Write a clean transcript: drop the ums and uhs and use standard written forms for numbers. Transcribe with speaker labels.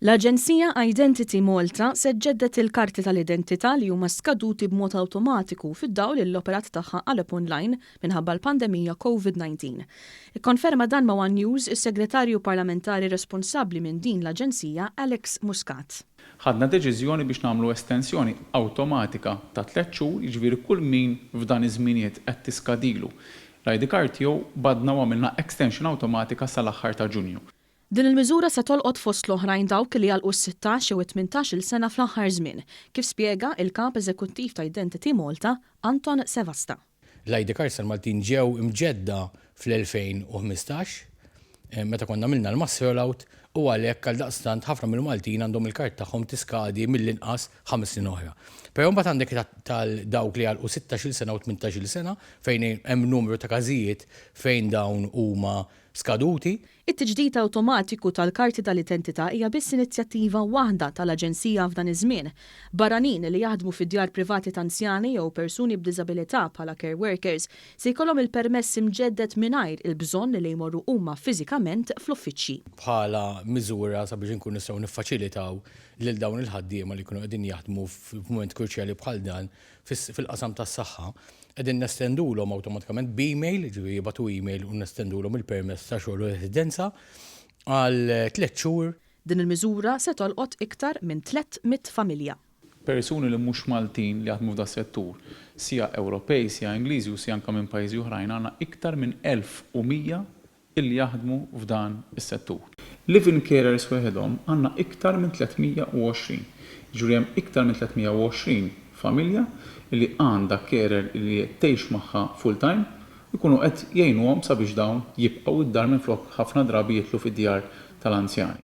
Speaker 1: L-aġenzija Identity Malta se ġġedded il-karti tal-identità li huma skaduti b'mod awtomatiku fid-dawl li l-operat tagħha qaleb online minħabba l-pandemija COVID-19. Ikkonferma dan ma' one News is-Segretarju Parlamentari responsabbli minn din l-aġenzija Alex Muscat.
Speaker 2: Ħadna deċiżjoni biex nagħmlu estensjoni awtomatika ta' tlett xhur, jiġifieri kull min f'dan iż-żminijiet qed tiskadilu l-ID card tiegħu badna u għamilna extension awtomatika sal-aħħar ta' Ġunju.
Speaker 1: Din il-miżura se tolqot fost l-oħrajn dawk li għalqu s-sittax jew it-tmintax-il sena fl-aħħar żmien, kif spjega il-Kap Eżekuttiv ta' Identity Malta, Anton Sevasta.
Speaker 3: L-ID cards tal-Maltin ġew imġedda fl-2015, meta konna għamilna l-mass rollout u għalhekk għaldaqstant ħafna mill-Maltin għandhom il-kard tagħhom tiskadi mill-inqas 5 snin oħra. Però mbagħad għandek tal dawk li għalqu 16-il sena u 18-il sena fejn hemm numru ta' każijiet fejn dawn huma skaduti.
Speaker 1: It-tiġdid awtomatiku tal-karti tal-identità hija biss inizjattiva waħda tal-Aġenzija f'dan iż-żmien. Barranin li jaħdmu fi djar privati ta' anzjani jew persuni b'diżabilità bħala care workers se jkollhom il-permess imġedded mingħajr il-bżonn li jmorru huma fiżikament fl-uffiċċji.
Speaker 3: Bħala miżura sabiex inkunu nistgħu niffaċilitaw lil dawn il-ħaddiema li jkunu qegħdin jaħdmu f'mument kruċjali bħal dan fil-qasam tas-saħħa, qegħdin nestendulhom awtomatikament b'email, ġifieri jibagħtu email u nestendulhom il-permess ta' xogħol u residenza għal 3 xhur.
Speaker 1: Din il-miżura se tolqot iktar minn 300 familja.
Speaker 2: Persuni li mhux Maltin li jaħdmu f'da settur, sija Ewropej, sija Ingliżi u sija anke minn pajjiżi oħrajn, għandna iktar minn 1100 illi jaħdmu f'dan is-settur. Live-in carers waħedhom għandna iktar minn 320. Ġifieri hemm iktar minn 320 familja li għandha carer li tgħix magħha full-time, ikunu qed jgħinuhom sabiex dawn jibqgħu id-dar minflok ħafna drabi jidħlu fid-djar tal-anzjani.